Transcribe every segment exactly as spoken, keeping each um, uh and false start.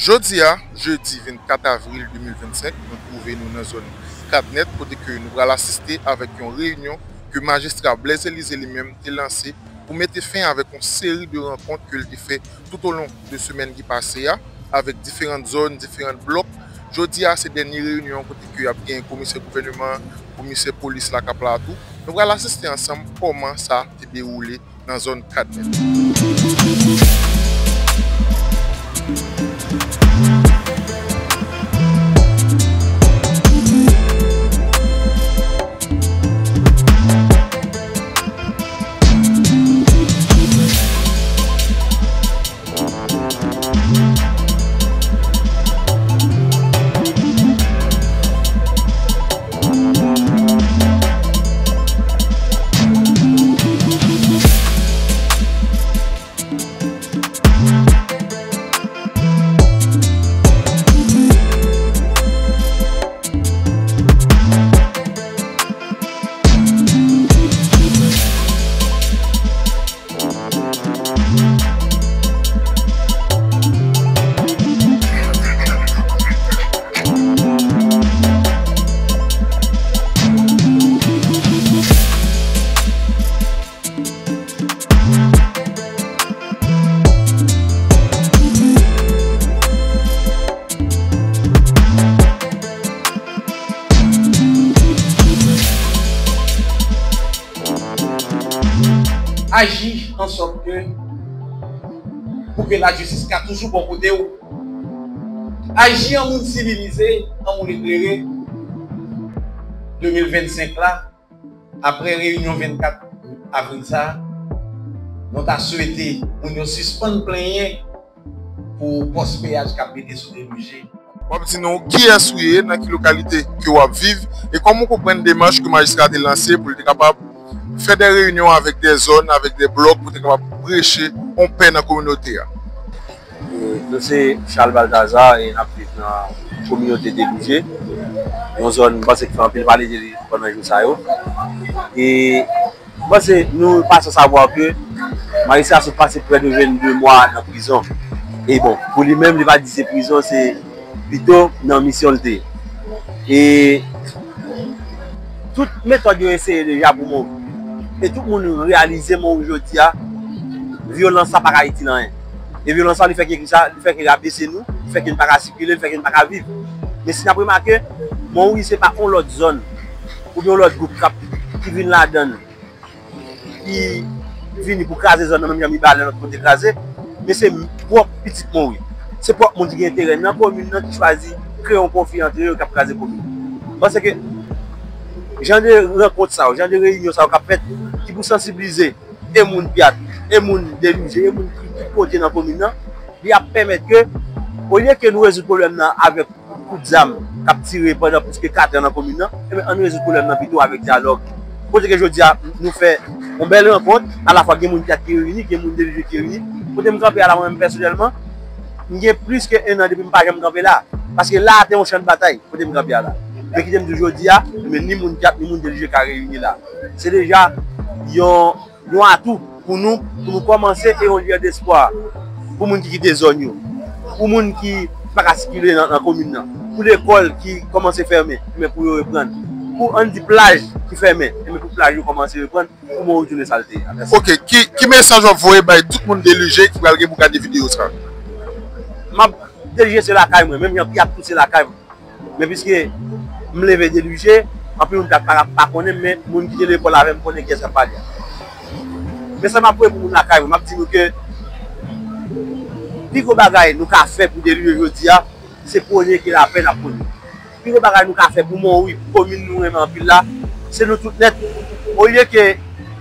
Jodi a, jedi vennkat avril de mil vennsenk, nou twouve nou nan zòn Kadnèt, kote ke nou pral asiste avèk yon reyinyon ke majistra Blaise Elysée li menm te lanse pou mete fen avèk yon seri de rankont ke l te fè toutolon de semèn ki pase a, avèk diferan zòn, diferan blòk. Jodi a, se dènye reyinyon kote ke y ap gen komisè gouvènman an, komisè polis la k ap la tou. Nou pral asiste ansanm kòman sa te dewoule nan zòn Kadnèt. Aji an sòt ke, pou ke lajistis ka toujou bò kote w. Aji an moun sivilize, an moun eklere. De mil vennsenk la, apre reyinyon vennkat avril sa, nou ta swete moun yo sispann plenyen pou pòs peyaj k ap pete sou D L U G. W ap di nou kiyès ou ye, nan ki lokalite ke w ap viv, e kòman w konprann demach ke majistra te lanse pou l te kapab fè de reyinyon avèk de zòn, avèk de blòk, pou te kapab preche yon pè nan kominote a. E, nou se Charles Balthazar e n ap viv nan kominote D L U G, yon zòn m panse ki fè anpil pale de li pandan jou sa yo. E m panse nou pa san savwa ke majistra sot pase prè de vennde mwa nan prizon. E bon, pou li menm, li pa di se prizon, se pito nan misyon l te ye. E tout metòd yo eseye deja pou Monwi. E tout moun reyalize Monwi jodi a, vyolans sa pa ka itil anyen. E vyolans sa, li fè ke kisa? Li fè ke rabese nou, li fè ke n pa ka sikile, li fè ke n pa ka viv. Men si n ap remake, Monwi se pa yon lòt zòn oubyen yon lòt gwoup k ap, ki vin ladan l, ki vini pou kraze zòn nan menm jan Mibalè lòt kote kraze, men se pwòp pitit Monwi. Se pwòp moun ki gen enterè nan komin nan ki chwazi kreye yon konfli antre yo k ap kraze komin. M panse ke jan de rankont sa yo, jan de reyinyon sa yo k ap fèt, ki pou sansibilize e moun Pyat, e moun D L U G, e moun ki tout kote nan komin nan, li ap pèmèt ke, olye ke nou rezoud pwoblèm nan avèk kout zam k ap tire pandan plis ke kat an nan komin nan, enben, ann rezoud pwoblèm nan pito avèk dyalòg. Kote ke jodi a, nou fè yon bèl rankont, alafwa gen moun Pyat ki reyini, gen moun D L U G ki reyini. Kote m kanpe a la, mwen menm pèsonèlman, m gen plis ke en an depi m pa janm kanpe la. Paske la a te yon chan de batay, kote m kanpe a la. Men kite m di w jodi a, men ni moun Pyat, ni moun D L U G ka reyini la. Se deja yon yon atou pou nou, pou nou kòmanse e yon lyè despwa pou moun ki kite zòn yo, pou moun ki pa ka sikile nan, nan komin nan, pou lekòl ki kòmanse fèmen, men pou yo reprann, pou ann di plaj ki fèmen, men pou plaj yo kòmanse reprann, pou Monwi retounen sa l te ye a. Mèsi. Ok, ki, ki mesaj w ap voye bay tout moun D L U G ki pral gen pou gade videyo sa? M ap, D L U G se lakay mwen, menm jan Pyat tou se lakay mwen. Men piske m leve D L U G, anpil moun pa, pa, pa konnen m, men moun ki te lekòl avè m konnen kiyès k ap pale a. Men sa m ap voye pou moun lakay mwen, m ap di nou ke pi gwo bagay nou ka fè pou D L U G jodi a, se pwone ke lapè n ap pwone. Pi gwo bagay nou ka fè pou Monwi, pou komin nou renmen anpil la, se nou tout nèt. Olye ke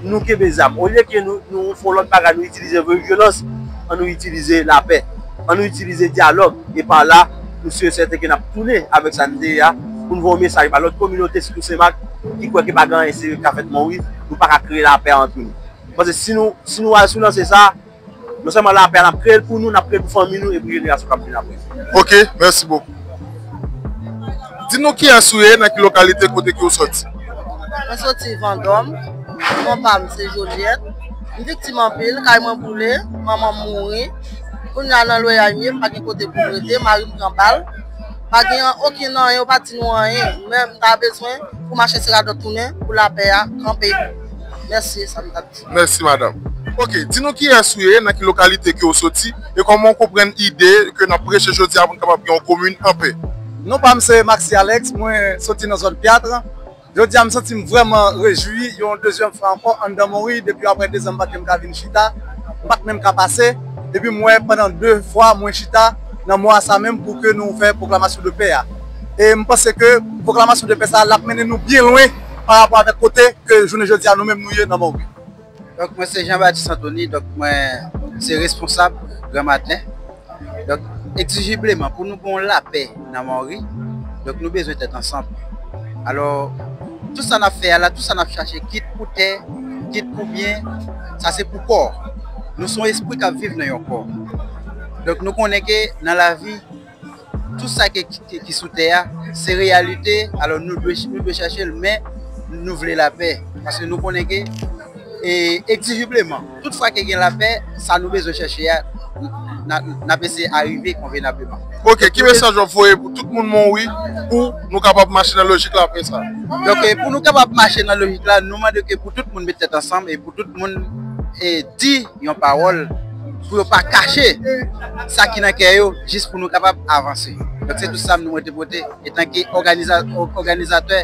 nou kenbe zam, olye ke nou, nou fè yon lòt bagay, nou itilize vyolans, ann nou itilize lapè, ann nou itilize dyalòg, e pa la, nou si e sèten ke n ap tounen avèk sa n te ye a, pou n voye yon mesaj ba lòt kominote, sitou Senmak, ki kwè ke pa gen anyen serye k ka fèt Monwi, nou pa ka kreye lapè antre nou. Paske si nou, si nou al sou lanse sa, non sèlman lapè a, n ap kreye l pou nou, n ap kreye l pou fanmi nou e pou jenerasyon k ap vin apre. Ok, mèsi bokou. Di nou kiyès ou ye, nan ki lokalite, kote ke w soti? Mwen soti Vandòm. Non pa m se Joliette. M viktim anpil, kay mwen boule, manman m mouri. Kounye a nan lweyay m ye, m pa gen kote pou m rete, mari m pran bal. Pa gen okenn anyen, yo pa di nou anyen. Men m ta bezwen pou mache se radòt tounen, pou lapè a kanpe. Mèsi, sa m t ap di. Mèsi, madanm. Ok, di nou kiyès ou ye, nan ki lokalite ke w soti, e kòman w konprann ide ke n ap preche jodi a pou n kapab gen yon komin anpè. Non pa m se Maxi Alex, mwen soti nan zòn Pyat. Jodi a m santi m vrèman rejwi yon dezyèm fwa ankò anndan Monwi depi apre dezan m pa t menm ka vin chita, m pa t menm ka pase. Epi m wè pandan de fwa mwen chita nan mwa sa menm pou ke nou fè pwoklamasyon de pè a. E m panse ke pwoklamasyon de pè sa l ap mennen nou byen lwen pa rapò avèk kote ke jounen jodi a nou menm nou ye nan Monwi. Donk mwen se Jean Baptiste Anthony, donk mwen se responsab Gran Maten. Donk egzijibleman pou nou gen yon lapè nan Monwi, donk nou bezwen tèt ansanm. Alò tout sa n ap fè a la, tout sa n ap chache, kit pou tè, kit pou byen, sa se pou kò. Nou se yon espri k ap viv nan yon kò. Donk nou konnen ke nan lavi, tout sa ki, ki, ki sou tè a, se reyalite, alò nou dwe, nou dwe chache l, men nou vle lapè. Paske nou konnen ke e, egzijibleman, tout fwa ke gen lapè, sa nou bezwen chache a, n ap eseye arive konvenableman. Ok, ki mesaj w ap voye pou tout moun Monwi pou nou kapab mache nan lojik lapè sa? Donk, e, pou nou kapab mache nan lojik la, nou mande ke pou tout moun met tèt ansanm e pou tout moun e, di yon pawòl, pou yo pa kache sa ki nan kè yo, jis pou nou kapab avanse. Donk se tout sa nou mwen te pote etanke òganizatè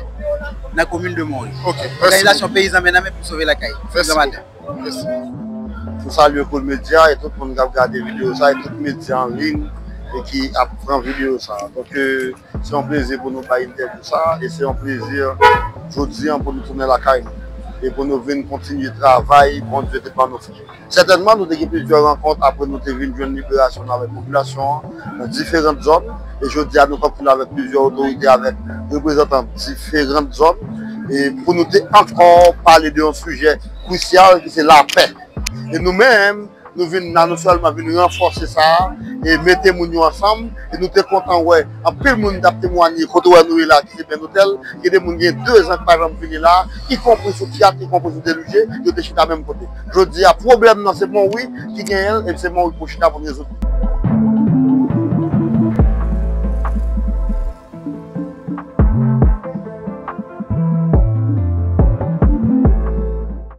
nan komin de Monwi. Òganizasyon Peyizan Men nan Men pou sove lakay. Gran Maten. Nou salye Cool Media e tout moun k ap gade videyo sa e tout medya an liy e ki ap pran videyo sa. Donk, Se yon plezi pou nou bay entèvyou sa e se yon plezi jodi an pou nou tounen lakay nou e pou nou vin kontinye travay Bondye te ban nou fè. Sètènman nou te gen plizyè rankont apre nou te vin jwenn liberasyon nou avèk popilasyon an nan diferan zòn e jodi a nou kanpe la avèk plizyè otorite avèk reprezantan diferan zòn e pou nou te ankò pale de yon sijè krisyal ki se lapè e nou menm Nou vin la, nou sèlman vin ranfòse sa e mete moun yo ansanm. E nou te kontan wè anpil moun t ap temwanye kote wè nou ye la ki se Bèn Otèl. Gen de moun gen dezan ki pa janm vini la, ikonpri sou Pyat, ikonpri sou Delije, yo te chita menm kote. Jodi a, pwoblèm nan se Monwi ki genyen l, e se Monwi pou chita pou n rezoud.